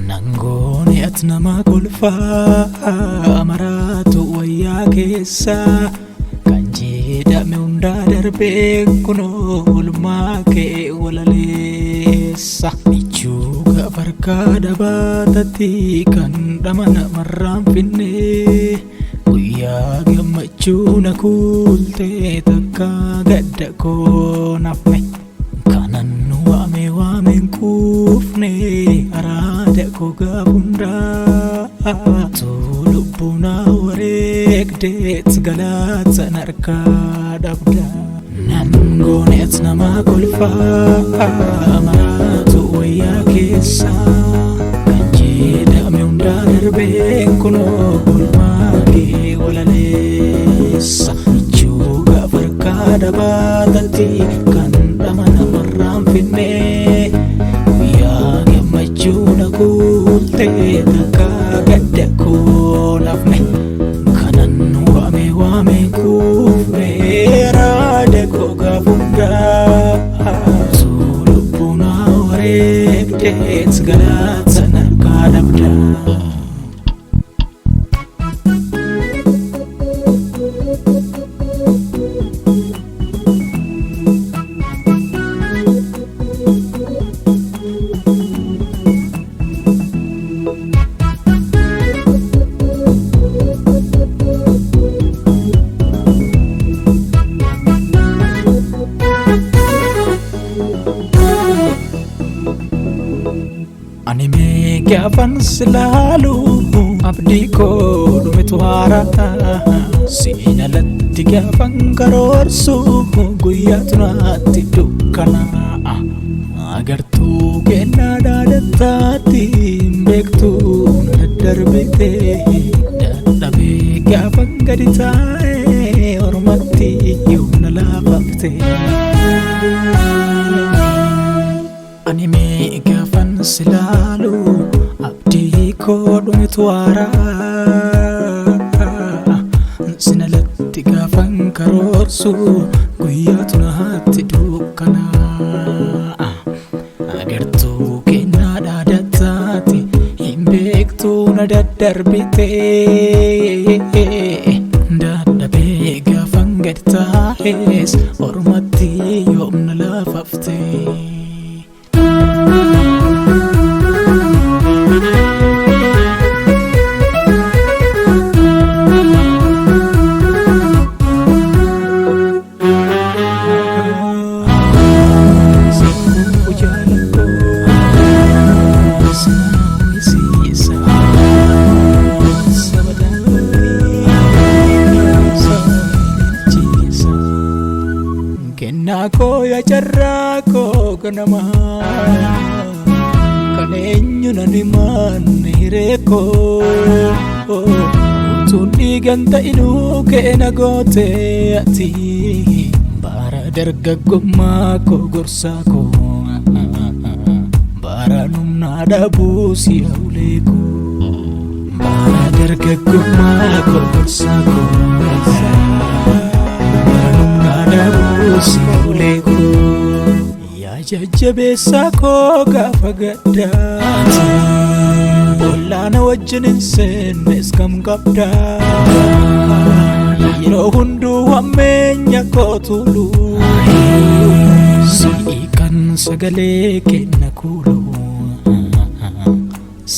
Nangooni ati nama kolfaa maraatu wayyaa keessa kan jedhame hundaa darbee kunoo oolmaa kee walaleessa. Michuu gafarkaa dhabaatatti kan dhama namarraan finne guyyaa gammachuu na kuultee takka gadda koo nafne. Kanan waame waameen quufne araada koo gaaf hundaa Utuu lubbuu na wareegdeet galatan harkaa dhabda. Nan gooneet nama kolfaa maraatu wayyaa keessa kan jedhame hundaa darbeen kunoo oolmaa kee walaleessa. Michuu gaafa harkaa dhabaatatti kan dhama namarraan finne guyyaa gammachuu na kuultee takka gadda koo nafne kanan waame waame kuufne araada koo gaaf hundaa utuu lubbuu na wareegdeet galatan harkaa dhabdaa. Ani mee gaafan silaalu abdii koo dhumetu haaraa siin alatti gaafan karoorsu guyyaatu naatti dukkanaa agartuu kennaa dhaadattaatti hin beektu na daddarbite dadhabee gaafan gadi taa'e ormatti humna laafafte. Ani mee gaafan silaalu abdii koo dhumetu haaraa sin alatti gaafan karoorsu guyyaatu naatti dukkanaa agartuu kennaa dhaadattaati hin beektu na daddarbite dadhabee gaafan gad taa'es ormatti yoomna laafafte. Kennaa koo yaa carraa koo ganamaa kan eenyu nan himanne hiree koo utuun dhiigan ta'inuu keena goote ati bara dargaggummaa koo gorsaa koo bara humnaa dhabuu si hawlee koo bara dargaggummaa koo gorsaa koo bara humnaa dhabuu si hawlee koo. Yaa jajjabeessaa koo gaafa gaddaati Ollaana wajjin hin seennes kam qabdaa Yeroo hunduu hammeenya koo tuulu Si'i kan sagalee kenna kuulu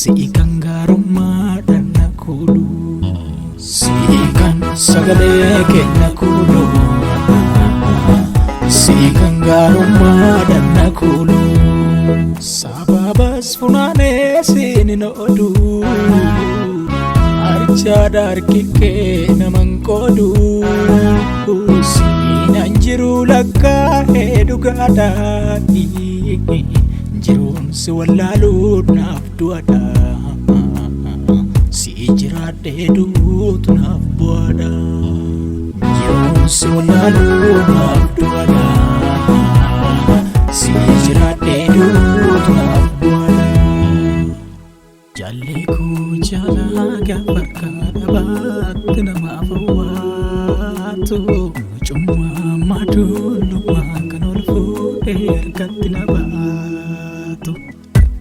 Si'i kan gaarummaadhaan na kuulu Si'i kan sagalee kenna kuulu Si'i kan gaarummaadhaan na kuulu Sababas funaanee siin hin odu Arjaadha harki kee naman qoodu. jiru lakkaa'ee dhugaadha. Jiruun si wallaaluu naaf du'adha. Si jiraadhee duutu naaf bu'aadha. Jiruun si wallaaluu naaf du'adha. Si jiraadhee duutu naaf bu'aadha. Jaalli koo jaalaa gaafa harkaa dhabaatti namaaf hawwaatu. Mucummaa madullummaa kan ol fuudhee harkatti na baatu.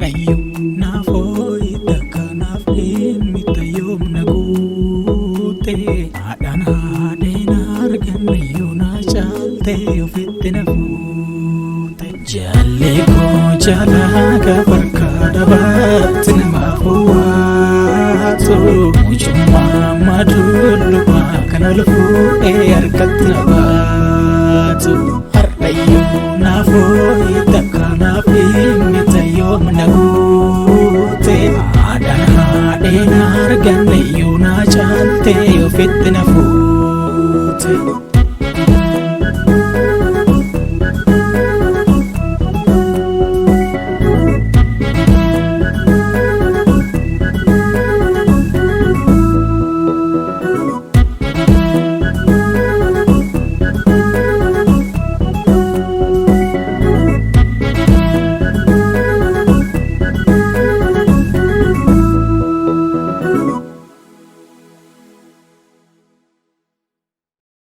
Dhayyuu naaf hooyita kanaaf dhimmi yoom na guute. Haadhaan haadheen arganne yoo na caalte ofitti na fuute. Jaalli koo jaalaa gaafa harkaa dhabaatti namaaf hawwaatu. Mucummaa madullummaa kan ol fuudhee harkatti na baatu. Har'ayyuu naaf hooyita kanaaf dhimmi yoom na guute. Haadhaan haadheen arganne yoo na caalte ofitti na fuute.